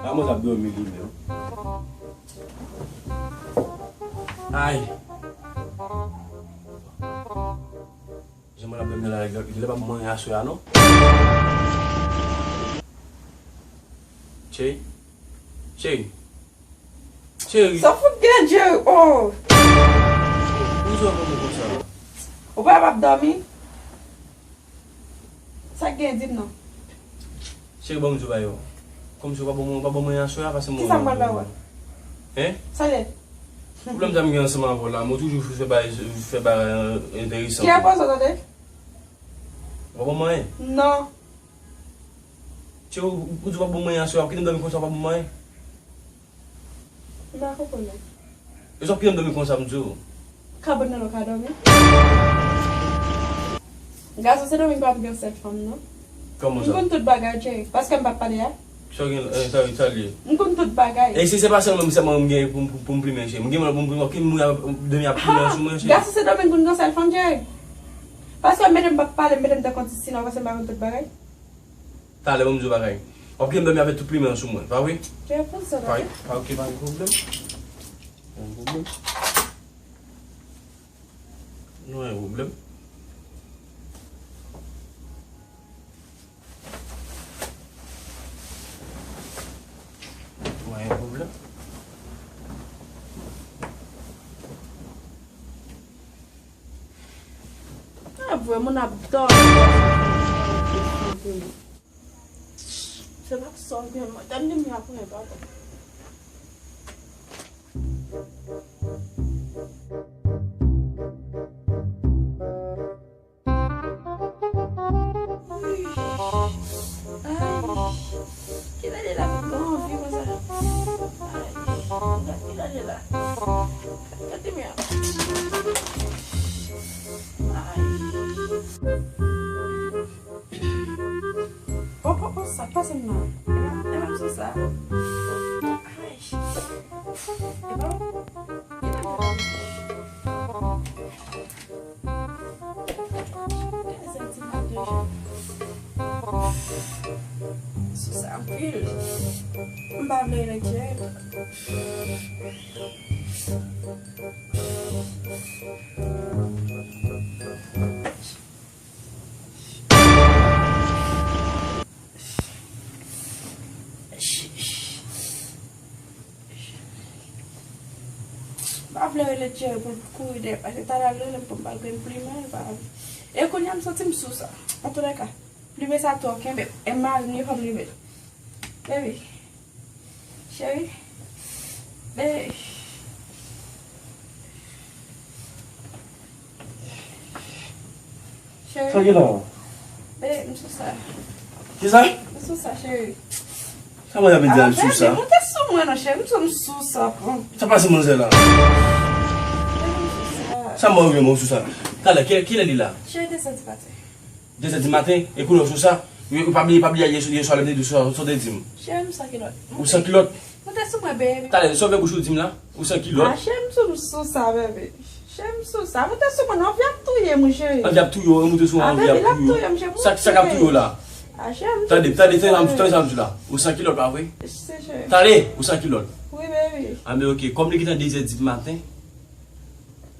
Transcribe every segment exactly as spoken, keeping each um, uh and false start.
Manzè ap dòmi li menm. Ay. Jan mwen ap dòmi la, li pa manyen aswè a non. Cheri. Cheri. Cheri. Sa fout gen, Jerry? Oh. Poukisa w fè mwen konsa? Ou pa ap dòmi? Sa k gen, di m non. Cheri, ban m di w bagay yo. Kòmsi w pa ban mwen, w pa ban mwen aswè a, pase mwen. Kisa m pral ba w a? Hein? Sa ye? Pwoblèm sa m gen ansanm avè w la, mwen toujou fè bagay, fè bagay, euh, enteresan. Ki apòz ou tande? W ap ban mwen anyen? Non. Cheri, ou, ou di w ap ban mwen anyen aswè a, w ap kite m dòmi konsa, w ap ban mwen anyen? M pa konprann non. E sa w ap kite m dòmi konsa, m di w. Kabann nan w ka dòmi? Gason Sendomeng pa ap gen sèl fanm non. Kòman sa? M konn tout bagay, Jerry. Paske m p ap pale a. Sa gen, eh, sa, sa l ye? M konn tout bagay. E si se pa sèlman, sèlman m gen pou, pou, pou m plimen, cheri. M gen pou m plimen, ok, m dòmi ap plimen sou mwen, cheri. Gason Sendomeng konn gen sèl fanm, Jerry. Paske m mete m p ap pale, m mete m tankou ti sina, paske m pa konn tout bagay. Talè, ban m di w bagay. W ap kite m dòmi avèk tout plimen an sou mwen, pa vre? Jerry, fè sa, pa, pa, ok, pa gen pwoblèm. Pa gen pwoblèm. Nou pa gen pwoblèm. Nou pa gen pwoblèm. A vre, moun ap dòmi. Se pa sòl gen mwen. Tande m apre, papa. Ay, kilè li la, m gen anvi konsa. Ay, kilè li la. Gade mwen. Ay. Oh, oh, oh, sa k pase m nan? E pa, e pa m sou sa. Ay. E pa, e pa m sou sa. Sou sa anpil. M pa vle rejte. M pa vle rele Jerry pou l kouri dèyè, paske talè l rele m pou m ba l grenn plimen, l pa vle. E kounye a m santi m sou sa. Antoulèka, plimen sa twò kenbe m. E m mari m, li fè m plimen. Baby. Cheri. Baby. Cheri. Sa ki la? Baby, m sou sa. Ki sa? M sou sa, cheri. Sa mwen ap di a, m sou sa? Baby, moute sou mwen non, cheri. M sou, m sou sa, pran. Sa pase manzè la? Baby, m sou sa. Sa mwen ou sou sa? Talè, ki, kilè li la? Cheri, de sè di maten. De sè di maten, e kounye a w sou sa? Ou pa bliye, pa bliye yè, yè swa lè m te di w sa, sa w te di m. Cheri, m san kilòt. Ou san kilòt? Moute sou mwen, baby. Talè, sa w fè bouch ou di m la? Ou san kilòt? Ah, cheri, m sou, m sou sa, baby. Cheri, m sou sa. Moute sou mwen, non, anvi ap touye m, wi, cheri. Anvi ap touye w, moute sou mwen, anvi ap touye w. Ah, baby, l ap touye m, cheri. Sa, sa k ap touye w la? Ah, cheri, m sou sa. Tande, tande, tande sa m di w la. Ou san kilòt, pa vre? Se, cheri. Talè, ou san kilòt. Wi, baby. Ah, men ok, kòm li gentan de zè di maten,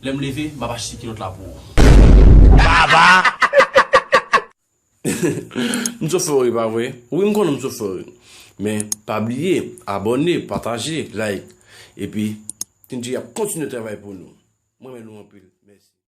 lè m leve, m ap achte kilòt la pou ou. Baba! M sofè w wi, pa vre? Wi, m konnen m sofè w wi. Men, pa bliye, abòne, pataje, like. Epi, Kendji ap kontinye travay pou nou. Mwen renmen nou anpil.